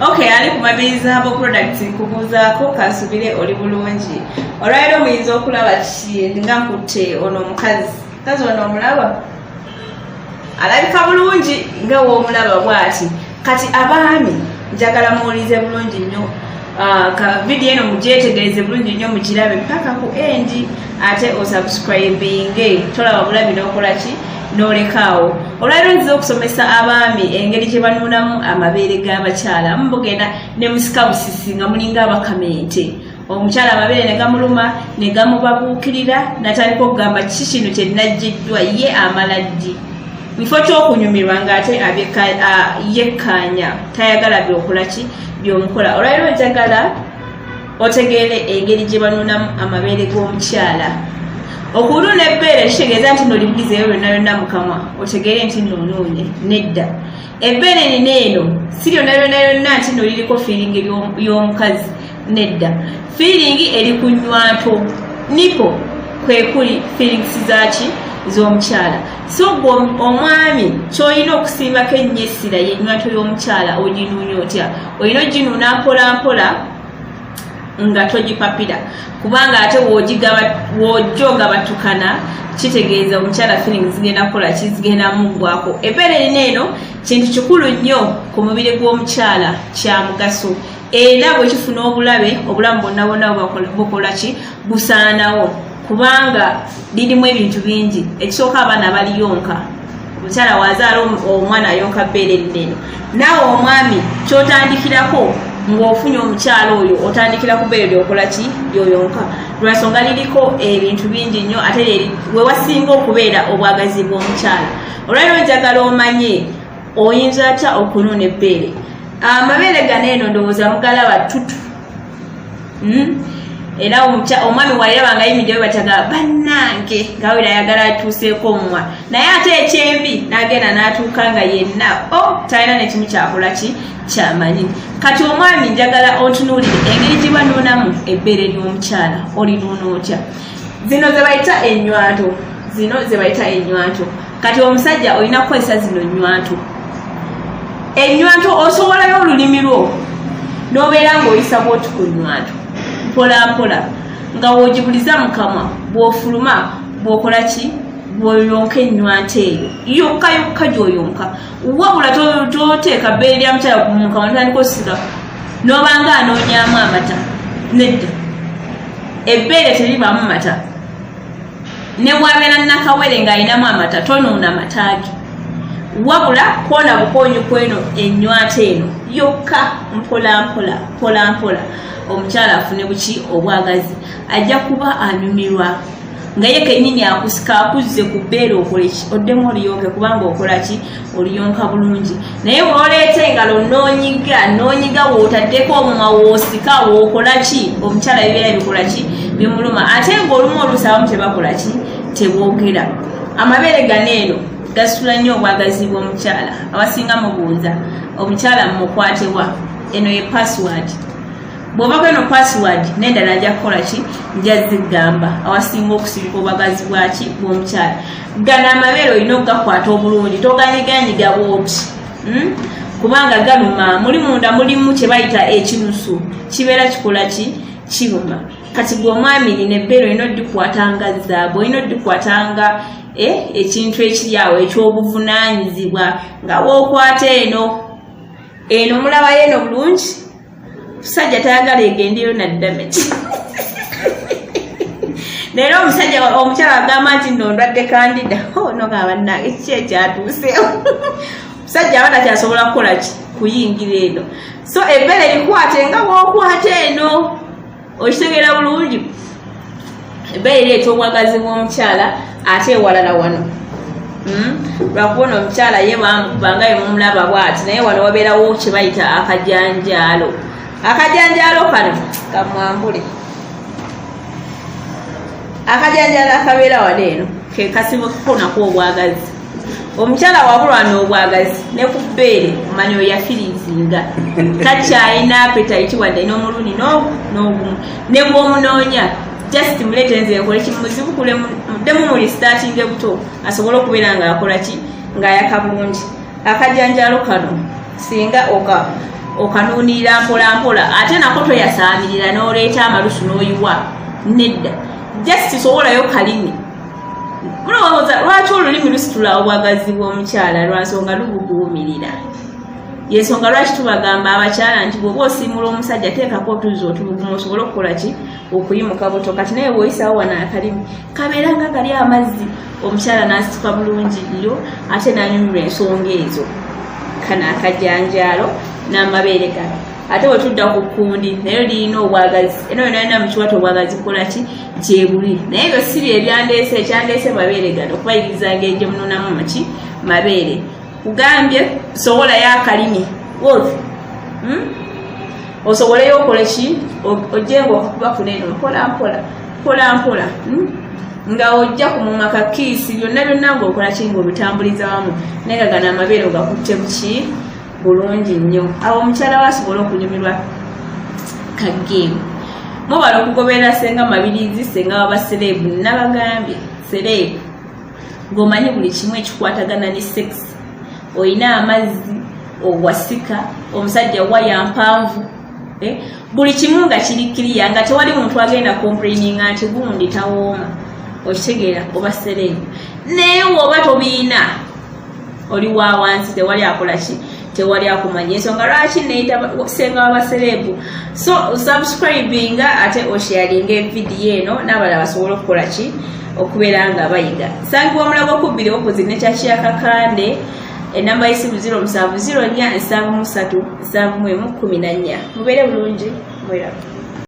Okay, ali ku Mabirizi Herbal Products, nkubuuzaako, kansubire oli bulungi. Olwaleero muyinza okulaba ki nga nkutte ono omukazi. Mukazi ono omulaba alabika bulungi nga woomulaba bw'ati. Kati abaami, njagala muwulize bulungi nnyo. Ah, ka vidiyo eno mugyetegereze bulungi nnyo, mugirabe paka ku end, ate osubscribinge. Tolaba bulabi n'okola ki n'olekaawo. Olwaleero nziza okusomesa abaami engeri gye banuunamu amabeere g'abakyala. Amu mugenda ne musika busisi nga mulinga abakamente, omukyala amabeere ne gamuluma ne gamubabuukirira, natandika okugamba, "Kiki kino kye najjiddwa?" Ye amala ddi mufo ky'okunyumirwa ng'ate yekkaanya, tayagala byokola ki byomukola. Olwaleero njagala otegeere engeri gye banuunamu amabeere g'omukyala. Okunuuna ebbeere kitegeeza nti nolibulizeeyo byonna byonna mukamwa otegeere nti noonuunye? Nedda. Ebbeere nina eno si lyonna lyonna lyonna nti no liriko feeling y'omukazi. Nedda, feeling eri ku nywanto, nipple, kwekuli feelings zaki z'omukyala. So gwe omwami, kyolina okusimbako ennyo essira yenywanto y'omukyala. Oginuunya otya? Olina oginuuna mpola mpola nga togipapira, kubanga ate wojja ogabatukana, kitegeeza omukyala feelings zigenda kukola ki? Zigenda muggwako. Ebbeere erina eno kintu kikulu nnyo ku mubiri gw'omukyala, kya mugaso, era bwe kifuna obulabe, obulamu bwonna bwonna bukola ki? Busaanawo, kubanga lirimu ebintu bingi. Ekisooka, abaana baliyonka. Omukyala wazaala omwana ayonka bbeere erineno. Naawe omwami, kyotandikirako ng'ofunye omukyala oyo, otandikira ku bbeere lyokola ki? Lyoyonka. Lwansonga liriko ebintu bingi nnyo, ate wewasinga okubeera obwagazi bw'omukyala. Olwaliro njagala omanye oyinza atya okunuuna ebbeere. Amabeere gano eno ndowooza mugalaba tutu. Era omwami waliraba nga ayimiriddeyo, batyaga bannange, ngawera ayagala atuuseeko omumwa, naye ate ekyembi n'agenda n'atuuka nga yenna o talina nekimu kyakola ki kyamanyi. Kati omwami, njagala otunuulire engeri gye banuunamu ebbeere ly'omukyala. Olinuuna otya? Zino ze bayita ennywanto, zino ze bayita ennywanto. Kati omusajja olina kukozesa zino nnywanto. Ennywanto osobolayo olulimi lwo n'obeera ng'oyisa bwoti ku nnywanto mpola mpola, nga woogibuliza mukamwa, bw'ofuluma, bw'okola ki, bw'oyonka ennywanto eyo yokka yokka gy'oyonka. Wabula toteeka bbeere lya mukyala ku mukamwa notandika osika n'obanga anoonyaamu amata. Nedda, ebbeere teribaamu mata. Ne bwabeera nakawere ng'alinamu amata, tonuuna mata ge, wabula kwona bukonyi kweno enywata eno yokka, mpola mpola mpola mpola, omukyala afune buki? Obwagazi. Ajja kuba anyumirwa nga ye kennyini akusika akuzze ku bbeere, okoleki? Oddemu oliyonke, kubanga okola ki? Oliyonka bulungi. Naye bw'oleeta engalo noonyiga noonyiga, wootaddeko omumwa, woosika, wookola ki, omukyala bibeera bikola ki? Bimuluma. Ate ng'olumu oluusi abamu tebakola ki? Teboogera. Amabeere gano eno gasitula nnyo obwagazi bw'omukyala. Abasinga mubuuza, omukyala mumukwatebwa? Eno ye password. Bw'obako eno password n'endala nja kukola ki? Nja zigamba awasinga okusibika obwagazi bwaki? Bw'omukyala. Gano amabeere olina okugakwata obulungi, toganyiganyiga bwoti, Kubanga galuma. Muli munda mulimu kye bayita ekinusu, kibeera kikola ki? Kiruma. Kati gwe omwami, nina ebbeere olina odikwata nga zaabu, olina odikwata nga ekintu ekiri awo ekyobuvunaanyizibwa, nga bw'okwata eno eno. Mulabayo eno bulungi, musajja tayagala egendeyo naddameki. Leero omusajja, omukyala agamba nti nno ndwadde candida. Oh, nogamba, "Bannange, kiki ekyatuuseewo?" Omusajja aba takyasobola kukola ki? Kuyingira eno. So ebbeere likwate nga bw'okwata eno. Okitegeera bulungi? Ebbeere lireeta obwagazi bw'omukyala. Ate ewalala wano, Lwakubona omukyala ye bamukubanga ye mumulaba bwati, naye wano wabeerawo kye bayita akajanjaalo. Akajanjaalo kano kamwambule, akajanjaalo akabeera wano eno ke kasibukako nako obwagazi. Omukyala wabulwana obwagazi ne ku bbeere, omanya oyo yafiriizinga, takyalina appetite wadde n'omulundi n'ogu n'ogumu. Ne bw'omunoonya, just muleete nze nkole kimuzibukule, muddemu muli startinge buto, asobole okubeera ng'akola ki? Ng'ayaka bulungi. Akajanjaalo kano singa oka Okanuunirira mpolampola, ate nako toyasaamirira n'oleeta amalusu n'oyiwa. Nedda, just sobolayo kalimi. Mulowooza lwaki olulimi lusitula obwagazi bw'omukyala? Lwansonga lubuguumirira. Yensonga lwaki tubagamba abakyala nti bw'oba osiimula omusajja, teekako otuzzi otubuguma osobole okukola ki? Okuyimuka buto. Kati naye bw'oyisawo wano akalimi, kabeera nga kali amazzi, omukyala n'asituka bulungi nnyo ate n'anyumirwa ensonga ezo. Kano akajanjaalo n'amabeere gano. Ate bwe tudda ku kkundi, nayo lirina obwagazi. Eno yona yona mukiwato obwagazi bukola ki? Gyebuli. Naye ebyo si bye byandeese. Ekyandeese mabeere gano, okubayigiriza ngeri gye munuunamu muki mabeere. Kugambye sobolayo akalimi wolf, Osoboleyo okole ki? Ojje nga okakuba kuno eno mpola mpola mpola mpola, Nga ojja ku mumwa, kakiisi, byonna byonna ng'okola ki? Ng'obitambuliza wamu. Naye nga gano amabeere ogakutte buki bulungi nnyo, awo omukyala we asobole okunyumirwa kageemu. Mubala okugoberera Senga Mabirizi, senga waba celeb. Nabagambye, celeb ng'omanyi buli kimu ekikwatagana ne sex, olina amazzi, owasika omusajja waya mpanvu, eh? Buli kimu nga kiri kiriya, nga tewali muntu agenda complaininga nti gundi tawooma. Okitegeera? Oba celeb. Naye woba tobiina, oli wa wansi, tewali akola ki? Tewali akumanya. Ensonga lwaki neyita senga waba celeb. So subscribinga ate osharinga evidiyo eno n'abalala basobole okukola ki? Okubeera nga bayiga. Sangibwa Omulago kubbiri, opposite ne kyakyakakande. Enamba y'essimu 0704 73 71 14. Mubeere bulungi, mweraba.